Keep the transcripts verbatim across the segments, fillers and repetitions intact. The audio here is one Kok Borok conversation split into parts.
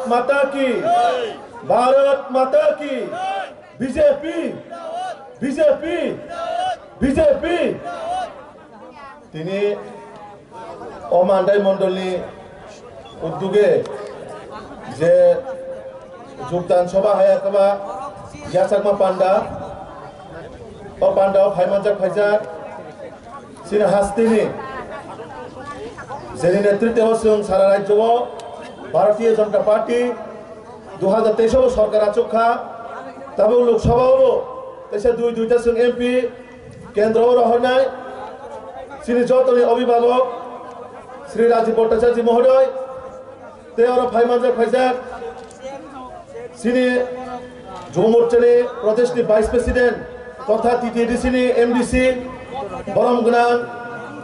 Mata ki, Bharat Mata ki, B J P, B J P, B J P. Tini o Mandai Mondolni udduge je Jogdan Sabha hai akaba yachakma panda, o panda o phaimanjak phaijak chini hasteni jeni netritwo chwng sara rajyo o Bharatiya Janata Party dui hajar teis o sorkar achuk kha, tabuk Lok Sabha o bo teisa dui duita chwng M P kendro o rohornai chini jotoni obhibhabok Shri Rajiv Bhattacharya Mohodoy, tei oro phaimanjak phaijak chini Jubo Morchani Pradeshni Vice President totha T T A D C ni M D C borom gwnang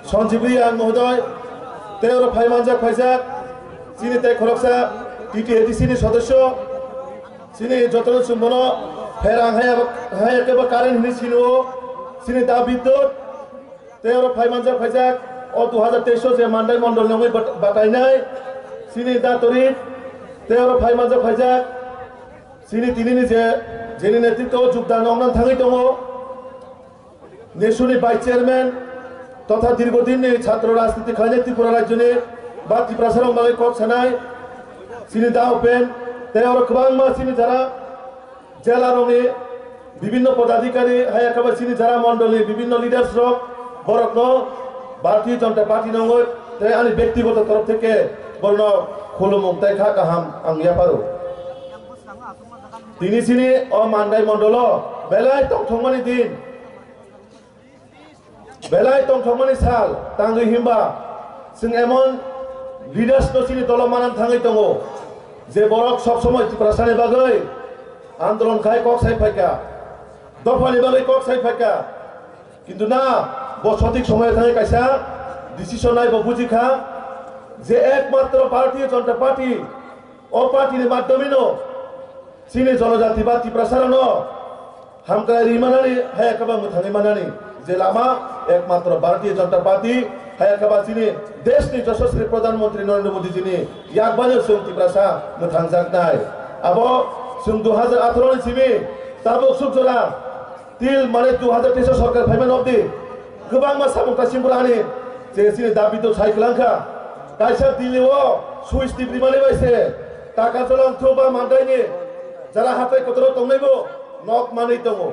Sanjeev Reang Mohodoy, tei oro phaimanjak phaijak chini tei khoroksa T T A D C ni sodosyo, chini jotono chwng bono pherang haya, haya kebo current hwnwi sino, chini da Bidyut, tei oro phaimanjak phaijak o dui hajar teis o je Mandai Mondol nongwi bat-, batainai, chini da Torit, tei oro phaimanjak phaijak chini tinini je, jeni netritwo o Jogdan nongna thangwi tongo. Nesuni Vice Chairman totha dirgodinni chhatro rajniti khlainai Tripura rajyoni ba Tiprasarok bagwi kok sanai chini da Upen, tei oro kwbangma chini jara jela rokni bibinno podadhikari hai akaba chini jara mondolni bibinno leaders rok borokno Bharatiya Janata Party nongwi tei ani bektigoto torof theke borokno khulumung tei kha kaham ang yapharo. Tini chini o Mandai mondolo belai tongthokmani din. Belai tongthokmani sal tangwi himba chwng emon leaders no chini dolo manna thangwi tongo, je borok sob somoi Tiprasani bagwi andolon khai kok sai phaikha, dophani bagwi kok sai phaikha, kintu na bo sothik somoyo thangwi kaisa decision nai bo bujikha je ekmatro Bharatiya Janata Party, o party ni madhyomino chini jonojati ba Tiprasarano hamkrai ri manani, hai khe ba mwthangwi manani je lama ekmatro Bharatiya Janata Party, hai khe ba chini deshni Yashaswi Pradhan Mantri Narendra Modi jini yakbaino chwng Tiprasa mwthangjaknai. Abo chwng dui hajar atharo ni simi tabuk suk jora til mane dui hajar teis o sorkar phaimani obdi kwbangma samung taisingrani je chini dabi to sai kwlangkha. Kaisa Delhi o switch tip rimani bai se taka jolong throw ba mandaini jara hatai kotoro tongnaibo nok manwi tongo.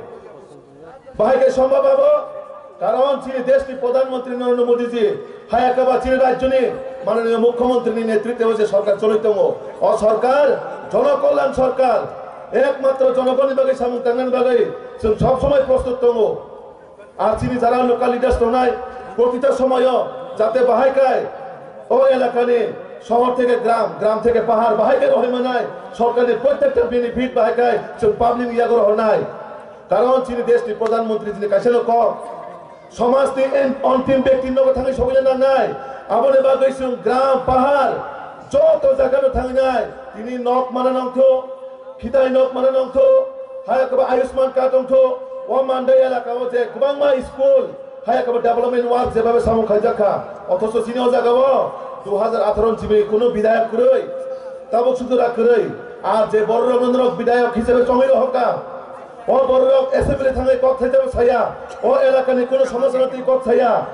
Bahai khe sombab abo, karon chini deshni Pradhan Mantri Narendra Modi ji, hai khe ba chini rajyoni mananiya Mukhyamantri ni netritwe o je sorkar choli tongo, o sorkar jonokolyan sorkar, ekmatro jonogonni bagwi samung tangnani bagwi chwng sob somoi prostut tongo. Ar chini jara local leaders tongnai, protita somoyo jate bahai kai o elakani sohor theke gram, gram theke pahar bahai kai rohoi manai, sorkarni prottekta benefit bahai kai chwng public ni yago rohornai. Karon chini deshni Pradhan Mantri jini kaisa no kok, somajni en-, ontim bekti nogo thangwi sogwina nangnai, aboni bagwi chwng gram, pahar joto jagano thangnai, tini nok mana nongtho, khitai nok mana nongtho, hai khe ba Ayushman card ongtho, o Mandai elaka o je kwbangma school, hai khe ba development work jebabe samung khaijak kha, othocho chini o jaga o dui hajar atharo ni simi kuno bidhayak kwrwi, tabuk sujura kwrwi, ar je bororok norok bidhayak hisabe chongwi rohorkha, o bororok assembly thangwi kok thaijak saya, o elakani kuno somosa no twi kok saya.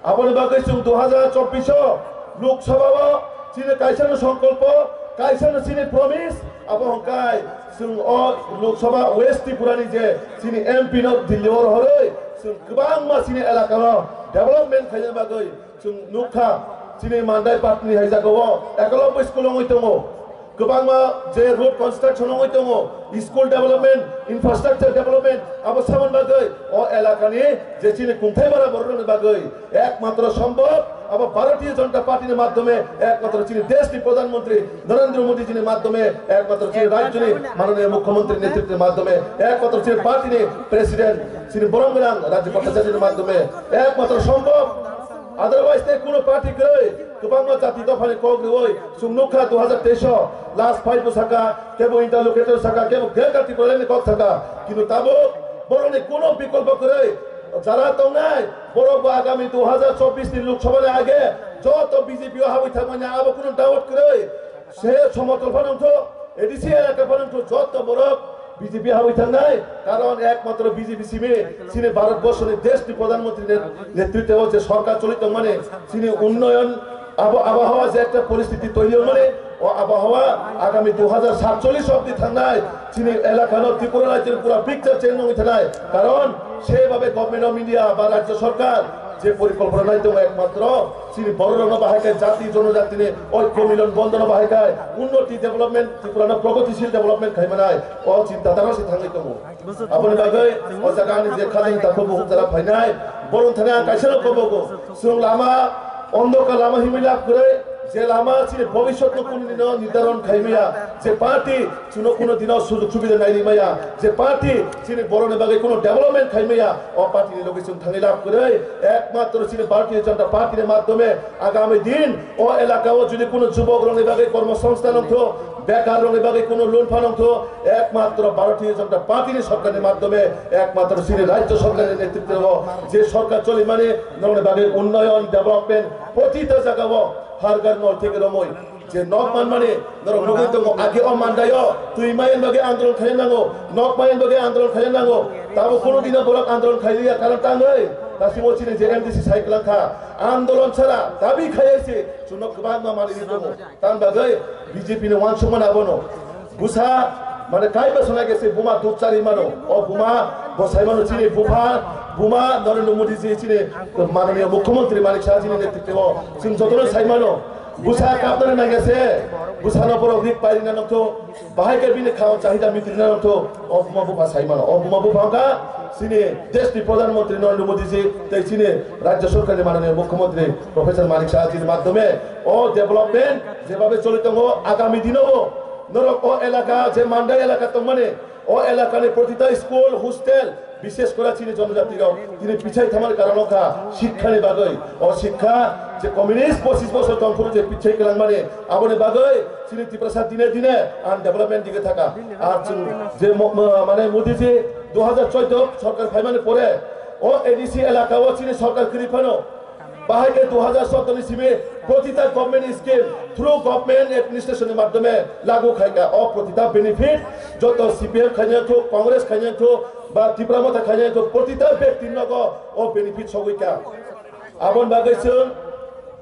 Aboni bagwi chwng dui hajar chobbish o Lok Sabha o chini kaisa no songkolpo, kaisa no chini promise, abo hwnkhe chwng o Lok Sabha West Tripura ni je chini M P no Delhi o rohorwi chwng kwbangma chini elaka no development khaina bagwi chwng nukha. Chini Mandai patni hai jaga o ekolobo school ongwi tongo, kwbangma je road construction ongwi tongo, school development, infrastructure development, abo samani bagwi o elakani je chini kungthai bara borokni bagwi ekmatro sombhob abo Bharatiya Janata Party ni madhyome, ekmatro chini deshni Pradhan Mantri Narendra Modi jini madhyome, ekmatro chini rajyoni mananiya Mukhyamantri netritwni madhyome, ekmatro chini party ni president chini borom gwnang Rajiv Bhattacharya ni madhyome ekmatro sombhob. Otherwise tei kuno party kwrwi kwbangma jati dophani kok rwwi chwng nukha dui hajar teis o last fight bo saka, kebo interlocutor saka, kebo Greater Tipraland ni kok saka, kintu tabuk borokni kuno bikolpo kwrwi. Jara tongnai borok bo agami dui hajar chobbish ni Lok Sabha ni age joto B J P o habwi thangmani abo kuno doubt kwrwi. Se somotol phano wngtho, A D C elaka phano wngtho, joto borok B J P hawi thangnai, karon ekmatro B J P simi chini Bharat borso ni desh ni pradhan mantri ni netritwo je sorkar choli tongmani, chini unnoyon abo abhawa je ekta poristiti toiri wngmani, o abhawa agami dui hajar satchollish obdi thangnai, chini elaka no Tripura rajyo ni pura picture change wngwi thanai, karon se babe Government of India ba rajyo sorkar je porikolpona nai tongo ekmatro, chini bororokno bahai khe jati jonojatini oikyo milon bondhono bahai khe unnoti development, Tripurano progotishil development khai manai, o chinta dhara se thangwi tongo. Aboni bagwi o jaga ani je khajani takhuk bukhuk jara phainai, borok thani ang kaisano kobogo, chwng lama, ondhokar lama himwi lab kwrwi, je lama chini bhobishyotno kunino nirdaron khai maya, je party chwngno kuno dino sujog subida nai ri maya, je party chini borokni bagwi kuno development khai maya, o party ni loge chwng thangwi lab kwrwi, ekmatro chini Bharatiya Janata Party ni madhyome agami din o elaka o jodi kuno jubok rokni bagwi kormo songsthan wngtho, bekar rokni bagwi kuno loan phan wngtho, ekmatro Bharatiya Janata Party ni sorkar ni madhyome, ekmatro chini rajyo sorkar ni netritwo o je sorkar choli mani norokni bagwi unnoyon, development protita jaga o har ghar nal theke romwi je nok manmani norok nugwi tongo, age o mandaio twi mayan bagwi andolon khaina nango, nok mayan bagwi andolon khaina nango, tabo kuno dino borok andolon khailiya, karon tangwi tasimo chini je M D C sai kwlangkha, andolon chara dabi khaiya se chwngno kwbangma manwi tongo, tan bagwi B J P ni uansukmani abono. Busa, mane, kaiba sona gese buma dukchari mano. O buma bo sai mano chini bupha, buma Narendra Modi ji chini mananiya Mukhyamantri Manik Saha jini netritwo chwng jotono sai mano. Busa kapnani nangya se, busa no borok rik pairina nangtho, bahai khe bini khaon chahida mitrina nangtho, o buma bupha sai mano. O buma bupha wngkha chini desh ni Pradhan Mantri Narendra Modi ji tei chini Rajya Sarkar ni mananiya Mukhyamantri Professor Manik Saha jini madhyome o development jebabe choli tongo, agami dino bo norok o elaka je Mandai elaka tongmani, o elakani protita school, hostel, bishesh kore chini jonojati rok tini pichai thamani karon wngkha shikkha ni bagwi. O shikkha je communist pochish bosor tongphuru je pichai kwlangmani, aboni bagwi chini Tiprasa dine dine undevelopment dige thaka. Ar chwng je mo-, mo-, mane Modi ji dui hajar chaudo sorkar phaimani pore o A D C elaka o chini sorkar kwrwi phano, bahai khe dui hajar sotoro ni simi protita government scheme through government administration ni madhyome lagu khaikha. O protita benefit joto C P M khainai thuk, Congress khainai thuk, ba Tipra Motha khainai thuk, protita byakti nogo o benefit sogwi kha. Aboni bagwi chwng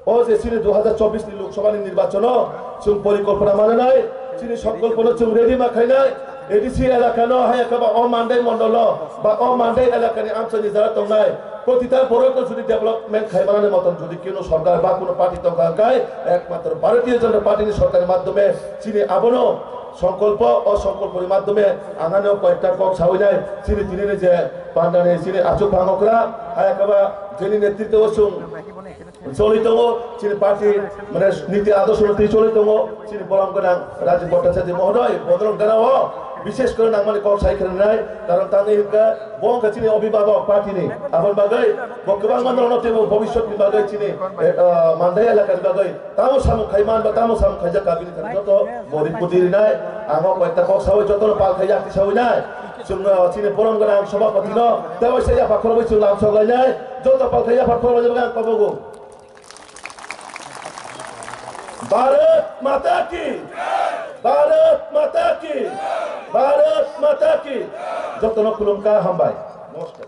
o je chini dui hajar chobbish ni Lok Sabha ni nirbachon o chwng porikolpona mananai, chini songkolpono chwng ready ma khainai, A D C elaka no haya khe ba o Mandai mondol no ba o Mandai elaka ni amchai ni jara tongnai protita borok no jodi development khai manani moton jodi kunu sorkar ba kunu party tongkha hwnkhe ekmatro Bharatiya Janata Party ni sorkar ni madhyome chini abono songkolpo, o songkolpo ni madhyome ang ano koyekta kok sawi nai chini tini ni je pandani chini achuk phang okra haya khe ba jeni netritwo o chwng choli tongo, chini party, mane, niti adorsho no twi choli tongo, chini borom gwnang Rajiv Bhattacharya mohodoy, bodolong gana o, bishesh kore nangmani kok sai khwnanai, karon tangwi hwnkha, bo wngkha chini obhibhabok party ni, aboni bagwi, bo kwbangma norokno teibo bhobishyot ni bagwi chini, eh, ah, Mandai elaka ni bagwi, tamo samung khai man ba tamo samung khaijak kha bini thani joto bo ripoti rinai, ang o koyekta kok sawi jotono pal khai yakti sawi nai, chwng, ah, chini borom gwnang sobhapati no, tei waisa yapha khorokbai chwng lam sok lainai, joto pal khai yapha khorokbai bagwi ang kobogo. Bharat Mata ki! Bharat Mata ki! Bharat Mata ki! Jotono khulumkha, hambai. Namaskar.